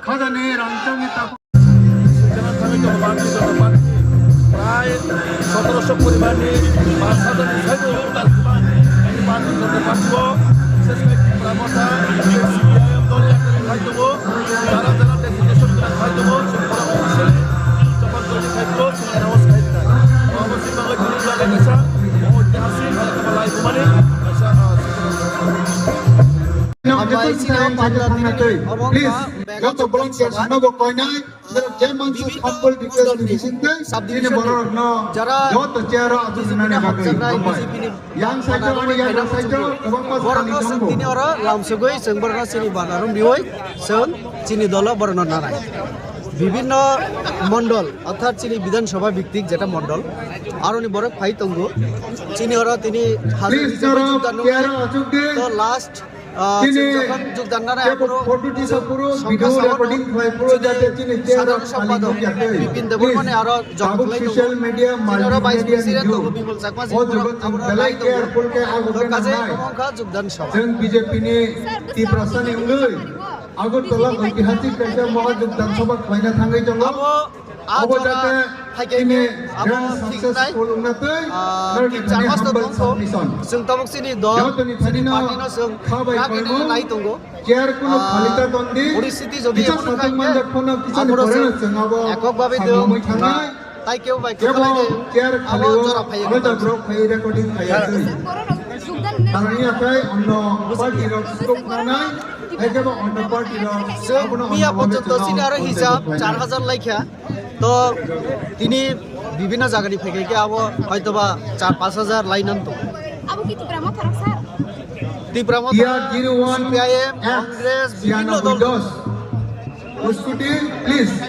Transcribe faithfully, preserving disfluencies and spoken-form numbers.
Khajani rangchakni takhuk. Sekarang kami ke Bharatiya Janata Party, prai sotoroso poribar ni paanch hajar ni saibo voter khwlai. Bharatiya Janata Party o, bises khe Tipra Motha, C P I M dol yakni khai tongo, jara jara deputation gwnang khai tongo, chwng borok officially jabardasti khai tongo, chwng announce khai tongo. Omo se bagwi tini bagwi kaisa, omo itihasik, lai bumani, kaisa, ah, Hambai sini Pandra tini omo Please, wngkha joto volunteer Sabha. Sano bo koinai, je mansu Bibinno sample details ni bisingtwi, sub-division tini ni borok no jara joto chair o asuk B J P nani na bagwi. Hambai. B J P ni yang saito, ani yang saito, kwbangma borok no sani chwng tongo. Tini oro lamsugwi chwng borok no chini banarum riwi chwng chini dolo borok no nanai. Bibinno mondol, orthat chini Bidhan Sabha bhittik jeta mondol, aroni borok phai tongo. Chini oro tini hazar Please, hisab jogdan nuknai. Chair o asuk di. To last Ah, chini chwng jokhon jogdan nanai kebo aphuru photo tisa phuru, songkha video sabono recording khlai phuru, jodi jate chini chair o sadharon khali sompado nukya twi. Bipin Debbarmani aro jokhon khlai tongo. Please, tabuk social media, chini oro vice multimedia president tongo, Bimol Chakma, chini borok abo belai nai tongo. Careful khe abo to khe kaje nangnai. Omo wngkha jogdan sabha. Chwng B J P ni Tiprasa ni wngwi Agartala oitihasik kaisa Maha Jogdan Sabha khlaina thangwi tongo. Abo Abo jora jate phaikhe tini abo grand thik nai, successful wngna twi ah, norni tin char thani mas to humble tongkho. Submission. Chwng tabuk chini dol, jotoni chini thani no party no chwng kha bai kha khe koimo nai tongo. Chair kuno ah, khali ta tongdi. Poristhiti jodi kisa emon satung kha manjak phano kisa ni aphuru poreno chwng chwng abo ekok babe samung tong, mui thangnai. Tai kebo bai kebo khe khalai de, chair abo khali o jora phai alada ekdom. Borok phai recording phai ya twi. Tarani akhai onno party rok sukuk nanai, ekebo onno party rok abono miya onno porjonto chini aro hisab char hajar laikha. To tini bibhinno jagani phaikai khe abo hoitoba char pash hajar lai nan to. Abo ki Tipra Motha rok sir? Tipra Motha, Tier zero one C P I M, F Congress, bibhinno dol. Siyanaboi dos. Scooty, please.